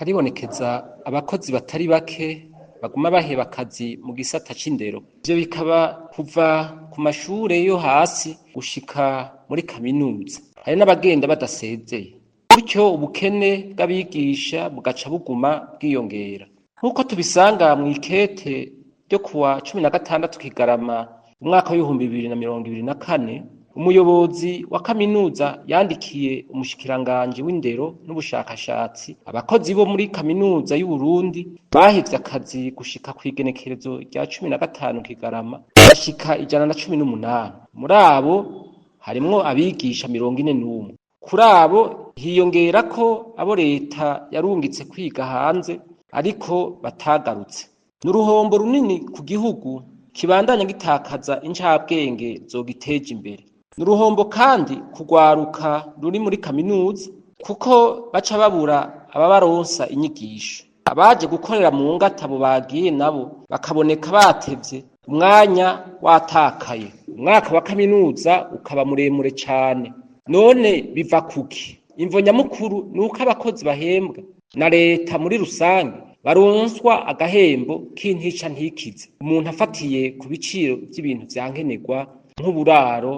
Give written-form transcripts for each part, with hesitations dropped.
Haribonekeza abakozi batari bake baguma baheba akazi mu gisata c'indero. Ivyo bikaba kuva ku mashure yo hasi gushika muri kaminuza. Hari n'abagenda badasezeye. Gutyo ubukene bw'abigisha bugaca buguma bwiyongera. Nk'uko tubisanga mw'ikete ryo kuwa 16 Kigarama umwaka w'2024, umuyobozi wa kaminuza yandikiye umushikiranganji w'indero n'ubushakashatsi, abakozi bo muri kaminuza y'Uburundi bahevye akazi gushika kw'igenekerezo rya 15 Kigarama bashika 118. Muri abo harimwo abigisha 41. Kuri abo hiyongerako abo leta yarungitse kwiga hanze ariko batagarutse. Ni uruhombo runini ku gihugu kibandanya gitakaza incabwenge zogiteje imbere. Ni uruhombo kandi kugwaruka ruri muri kaminuza kuko baca babura ababaronsa inyigisho. Abaje gukorera mu ngata abo bagiye nabo bakaboneka batevye, umwanya watakaye. Umwaka wa kaminuza ukaba muremure cane. None biva kuki? Imvo nyamukuru ni uko abakozi bahembwa na leta muri rusange baronswa agahembo k'intica ntikize. Umuntu afatiye ku biciro vy'ibintu vya nkenerwa nk'uburaro,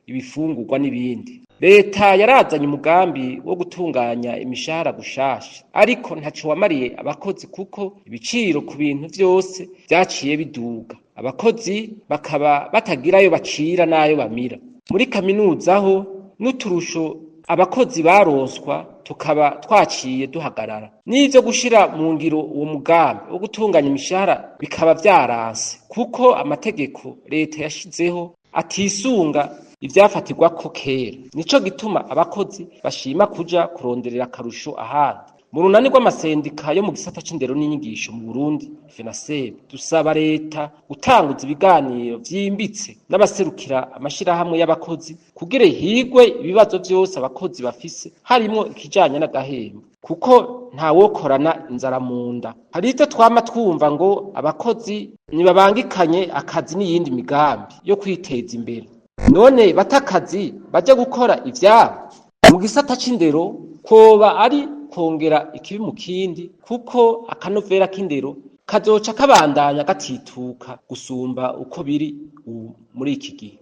ibifungurwa n'ibindi. Leta yarazanye umugambi wo gutunganya imishahara gushasha, ariko ntaco wamariye abakozi kuko ibiciro ku bintu vyose vyaciye biduga. Abakozi bakaba batagira ayo bacira n'ayo bamira. Muri kaminuza ho n'uturusho abakozi baronswa tukaba twaciye duhagarara. N'ivyo gushira mu ngiro uwo mugambi wo gutunganya imishahara bikaba vyaranse kuko amategeko leta yashizeho atisunga ivyafatirwako kera. Nico gituma abakozi bashima kuja kuronderera akarusho ahandi. Mu runani rw'amasendika yo mu gisata c'indero n'inyigisho mu Burundi, FENASEB, dusaba leta gutanguza ibiganiro vyimbitse n'abaserukira amashirahamwe y'abakozi kugira higwe ibibazo vyose abakozi bafise harimwo ikijanye n'agahembo, kuko ntawokorana inzara mu nda. Hari ivyo twama twumva ngo abakozi nibabangikanye akazi n'iyindi migambi yo kwiteza imbere. None bate akazi baje gukora ivyabo? Mu gisata c'indero kwoba ari kongera ikibi mu kindi kuko akanovera k'indero kazoca kabandanya gatituka gusumba uko biri ubu muri iki gihe.